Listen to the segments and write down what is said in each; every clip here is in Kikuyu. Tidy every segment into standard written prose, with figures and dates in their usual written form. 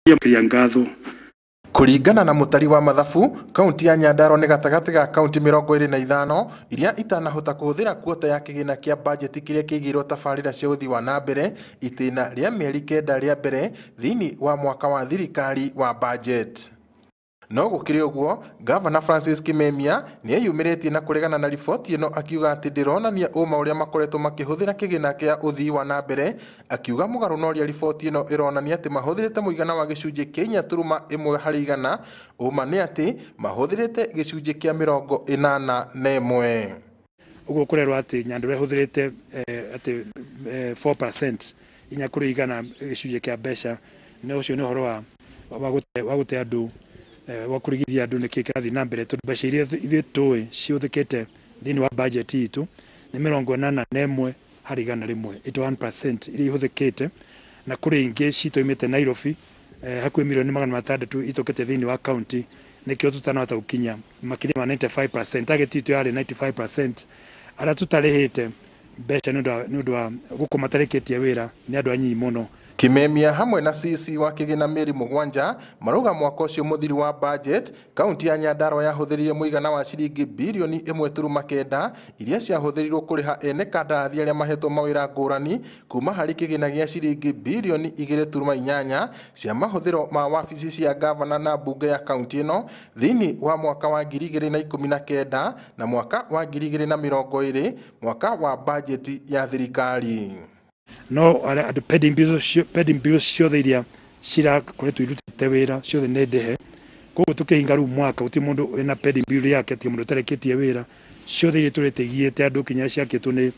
Kia ngatho. Kũringana na mũtari wa mathabu, kaunti ya Nyandarua nĩ gatagatĩ ga kaunti 25 iria itanahota kũhũthĩra kuota ya kĩgĩna kĩa bajeti kĩrĩa kĩigĩirwo tabarĩra cia ũthii wa na mbere itĩna rĩa mĩeri 9 rĩa mbere thĩinĩ wa mwaka wa thirikari wa bajeti. No gũkĩrĩ ũguo, Gavana Francis Kimemia nĩeyumĩrĩtie na kũregana na riboti ĩno akiuga atĩ ndĩronania ũma ũrĩa makoretwo makĩhũthĩra kĩgĩna kĩa ũthii wa na mbere, akiuga mũgarũ na ũrĩa riboti ĩno ĩronania atĩ mahũthĩrĩte mũigana wa gĩcunjĩ kĩa 4.1 harĩ igana, ũma nĩ atĩ mahũthĩrĩte gĩcunjĩ kĩa 81. Ũguo kũrerwo atĩ Nyandarua ĩhũthĩrĩte atĩ 4% inya kũrĩ igana gĩcunjĩ kĩa mbeca, na ũcio nĩ ũhoro wa gũte andũ wa kũrigithia andũ nĩkĩ kĩrathiĩ na mbere, tondũ mbeca iria ithuĩ tũĩ cihũthĩkĩte thĩinĩ wa bajeti itũ nĩ 81 harĩ igana rĩmwe, 81% iria ihũthĩkĩte, na kũrĩ ingĩ citoimĩte Nairobi, hakuhĩ mirioni 600 itokete thĩinĩ wa kaunti, nĩkĩo tũtanahota gũkinya makĩria ma 95%. Target itũ yarĩ 95%. Arĩa tũtarĩhĩte mbeca nĩ ũndũ wa gũkũ matarĩkĩtie wĩra nĩ andũ anyinyi mũno. Kimemia hamwe na CC wa kĩgĩna mĩeri 7 marauga mwaka ũcio mũthiru wa budget kaunti ya Nyandarua yahũthĩrire mũigana wa ciringi birioni 1.9 iria ciahũthĩrirwo kũrĩha ene kandarathi arĩa mahetwo mawĩra ngũrani kuma harĩ kĩgĩna gĩa ciringi birioni 2.8 cia mahũthĩro ma wabici cia gavana na mbunge ya kaunti ĩno thĩinĩ wa mwaka wa 2019 na mwaka wa 2020 mwaka wa bajeti ya thirikari. No andũ pending bills ciothe iria cirakoretwo irutĩte wĩra ciothe nĩ ndĩhe, koguo tũkĩhinga rĩu mwaka gũtirĩ mũndũ wĩna pending bill yake, atĩ mũndũ ũtarĩkĩtie wĩra, ciothe iria tũrĩte igiĩte andũ kinya ciakĩtwo nĩ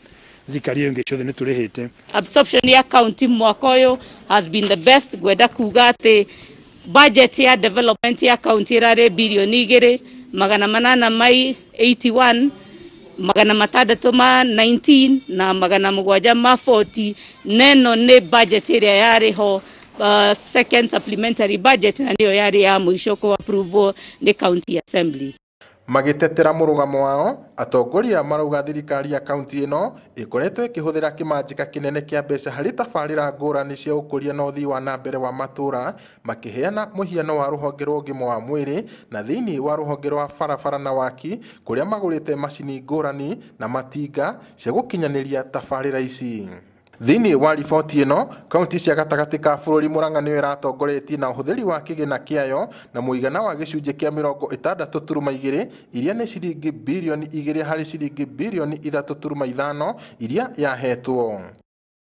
thirikari ĩyo ĩngĩ ciothe nĩ tũrĩhĩte. Absorption ya county mwaka ũyũ has been the best. Ngwenda kuga atĩ budget ya development ya county ĩrarĩ birioni 2,881 619 na 740. Neno nĩ budget ĩrĩa yarĩ ho second supplementary budget, na nĩyo yarĩ ya mũico kũ approve nĩ county assembly. Magĩtetera mũrũgamo wao, atongoria marauga thirikari ya kaunti ĩno ĩkoretwo ĩkĩhũthĩra kĩmanjĩka kĩnene kĩa mbeca harĩ tabarĩra ngũrani cia ũkũria na ũthii wa na mbere wa matũũra, makĩheana mũhiano wa rũhonge rwa ũgima wa mwĩrĩ na thĩinĩ wa rũhonge rwa barabara na waki kũrĩa magũrĩte macini ngũrani na matinga cia gũkinyanĩria tabarĩra ici. Thĩinĩ wa riboti ĩno, kaunti cia gatagatĩ ka bũrũri Murang'a nĩyo ĩratongoretie na ũhũthĩri wa kĩgĩna kĩayo na mũigana wa gĩcunjĩ kĩa 60.2 iria nĩ ciringi birioni 2 harĩ ciringi birioni 3.5 iria yahetwo.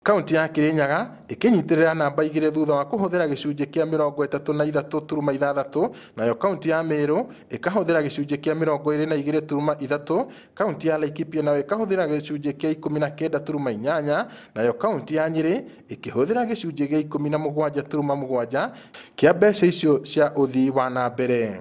Kaunti ya Kirinyaga ĩkĩnyitĩrĩra namba 2 thutha wa kũhũthĩra gĩcunjĩ kĩa 33.6, nayo kaunti ya Meru ĩkahũthĩra gĩcunjĩ kĩa 22.3, kaunti ya Laikipia nayo ĩkahũthĩra gĩcunjĩ kĩa 19.8, nayo kaunti ya Nyĩrĩ ĩkĩhũthĩra gĩcunjĩ kĩa 17.7 kĩa mbeca icio cia ũthii wa na mbere.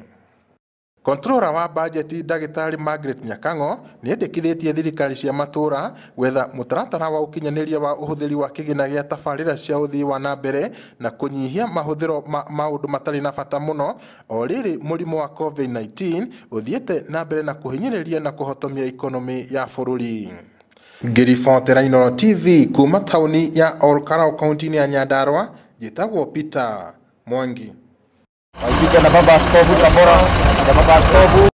Controller wa bajeti Ndagĩtarĩ Margaret Nyakang'o nĩendekithĩtie thirikari cia matũũra gwetha mũtaratara wa ũkinyanĩria wa ũhũthĩri wa kĩgĩna gĩa tabarĩra cia ũthii wa na mbere na kũnyihia mahũthĩro ma maũndũ matarĩ na bata mũno o rĩrĩ mũrimũ wa COVID-19 ũthiĩte na mbere na kũhinyĩrĩria na kũhotomia ikonomĩ ya bũrũri. Ngĩribotera Inooro TV kuma taũni ya Ol Kalou kaunti-inĩ ya Nyandarua, njĩtagwo Peter Mwangi. Na baba askofu Tabora, na baba askofu.